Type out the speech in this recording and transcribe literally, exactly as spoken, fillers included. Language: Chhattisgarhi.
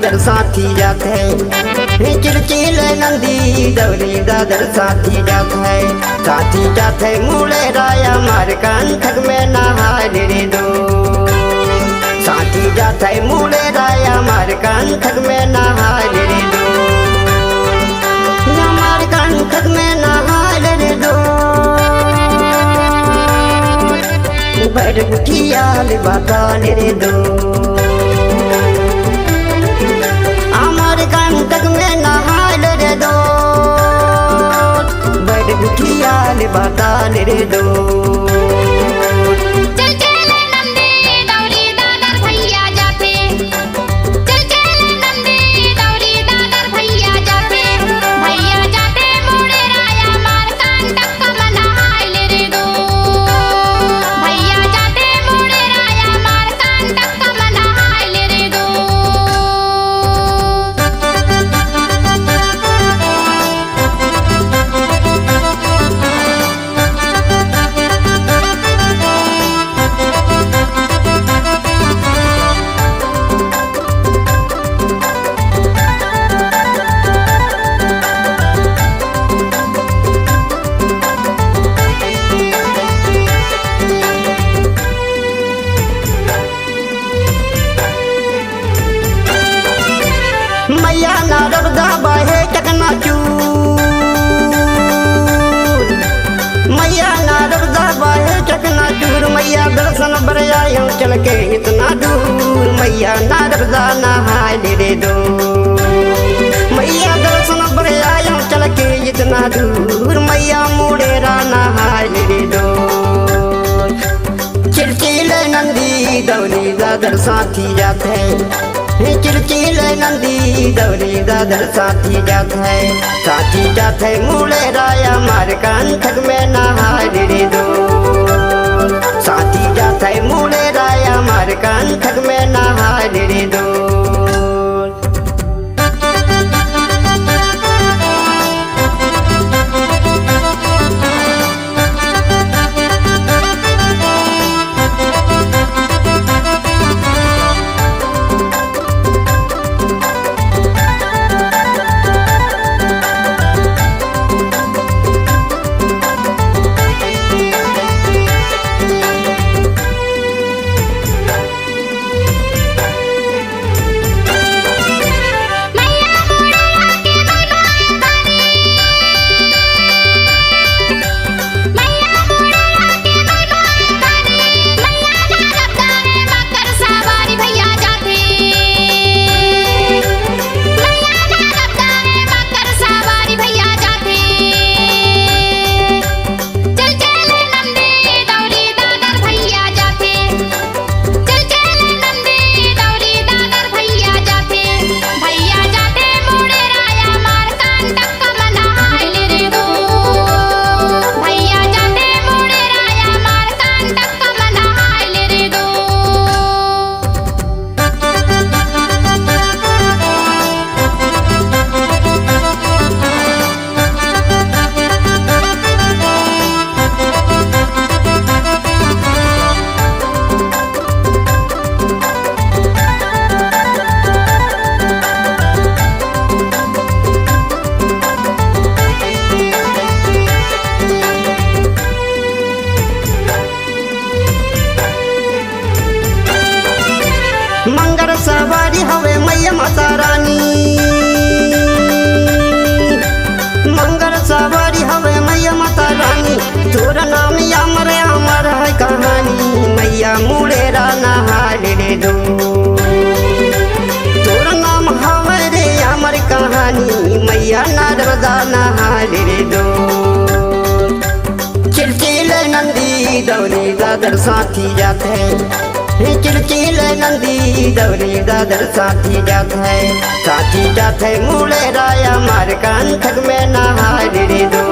दर साथी जाथे, चिलचिल नंदी दौरी दादर साथी जाथे, साथी जाथे मुड़ेरा अमरकंटक में नहाय ले रे दो। साथी जाथे मुड़ेरा अमरकंटक में नहाय ले रे दो। अमरकंटक में नहाय ले रे दो। बड़ गुठिया ले बता ले रे दो। अमरकंटक में नहाय ले रे दो। बड़ गुठिया ले बता ले रे दो। चल चल नंदी दौरी दादर भैया जाथे। चल चल नंदी दौरी दादर भैया जाथे। भैया जाथे मुड़ेरा अमरकंटक में नहाय ले रे दो। भैया जाथे मुड़ेरा अमरकंटक में नहाय ले रे दो। मैया नारदा बाहे चकनाचूर, मैया नारदा बाहे चकनाचूर, मैया दर्शन बर आयो चल के इतना दूर, मैया नारदा नहाय ले रे दो। मैया दर्शन बर आयो चल के इतना दूर, मैया मुड़ेरा नहाय ले रे दो। चिलचिल नंदी दौरी दादर साथी जाथे, हे चिलचिल नंदी दौरी दादर साथी जाथे, साथी जाथे मुड़ेरा अमरकंटक में नहाय ले रे दो। साथी जाथे मुड़ेरा अमरकंटक में नहाय ले रे दो। चल चल नंदी दौरी दादर भैया जाथे। चल चल नंदी दौरी दादर भैया जाथे। भैया जाथे मुड़ेरा अमरकंटक में नहाय ले रे दो। भैया जाथे मुड़ेरा अमरकंटक में नहाय ले रे दो। मंगर सवारी हवे मैया माता रानी, मंगर सवारी हवे मैया माता रानी। तोर नाम अमर अमर है कहानी, मैया मुड़ेरा नहाय ले रे दो। तोर नाम हवे रे अमर कहानी, मैया नर्मदा नहाय ले रे दो। चिलचिल नंदी दौरी दादर साथी जाथे, हे चिलचिल नंदी दौरी दादर साथी जाथे, साथी जाथे मुड़ेरा अमरकंटक में नहाय ले रे दो।